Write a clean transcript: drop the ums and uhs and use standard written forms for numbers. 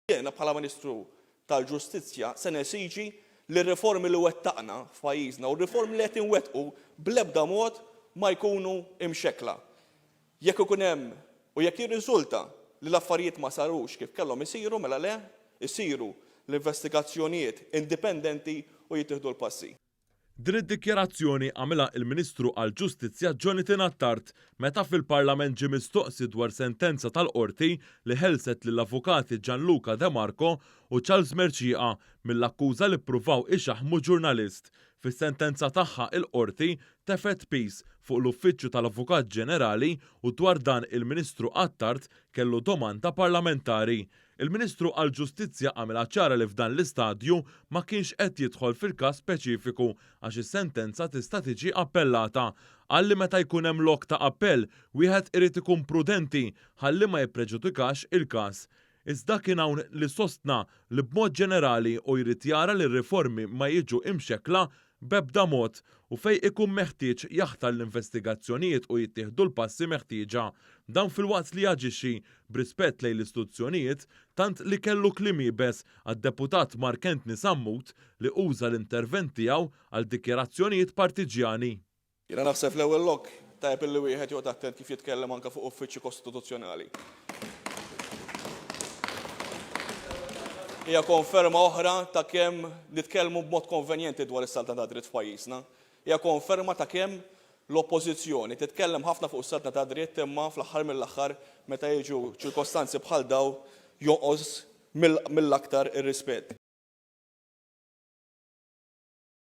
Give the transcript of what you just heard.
Jiena bħala Ministru tal-Ġustizzja se nesiġi li r-riformi li wettaqna f'pajjiżna u r-riformi li qed inwettqu bl-ebda mod ma jkunu imxekkla. Jekk ikun hemm u jekk jirriżulta li l-affarijiet ma sarux kif kellhom isiru mela le, isiru l-investigazzjonijiet indipendenti u jittieħdu l-passi. Din id-dikjarazzjoni għamilha il-Ministru għall-Ġustizzja Jonathan Attard meta fil-Parlament ġie mistoqsi dwar sentenza tal-Qorti li ħelset lill-Avukati Gianluca De Marco u Charles Mercieca mill-akkuża li ppruvaw ixaħħmu ġurnalist. Fis-sentenza tagħha il-Qorti tefgħet piż fuq l-Uffiċċju tal-Avukat Ġenerali u dwar dan il-Ministru Attard kellu domanda parlamentari. Il-Ministru għall-Ġustizzja għamilha ċara li f'dan l-istadju ma kienx qed jidħol fil-każ speċifiku għax is-sentenza tista' tiġi appellata. Qal li meta jkun hemm lok ta' appell, wieħed irid ikun prudenti ħalli ma jippreġudikax il-każ. Iżda kien hawn li sostna li b'mod ġenerali hu jrid jara li r-riformi ma jiġu imxekkla b'ebda mod u fejn ikun meħtieġ jaħtar l-investigazzjonijiet u jittieħdu l-passi meħtieġa. Dan filwaqt li jaġixxi b'rispett lejn l-istituzzjonijiet tant li kellu kliem iebes għad-Deputat Mark Anthony Sammut li uża l-intervent tiegħu għal dikjarazzjonijiet partiġġjani. Jiena naħseb fl-ewwel lok, tajjeb illi wieħed joqgħod attent kif jitkellem anke fuq uffiċċji kostituzzjonali. Hija konferma oħra ta' kemm nitkellmu b'mod konvenjenti dwar is-saltna tad-dritt f'pajjiżna. Hija konferma ta' kemm l-Oppożizzjoni titkellem ħafna fuq is-saltna tad-dritt imma fl-aħħar mill-aħħar meta jiġu ċirkostanzi bħal dawn jonqos mill-aktar ir-rispett.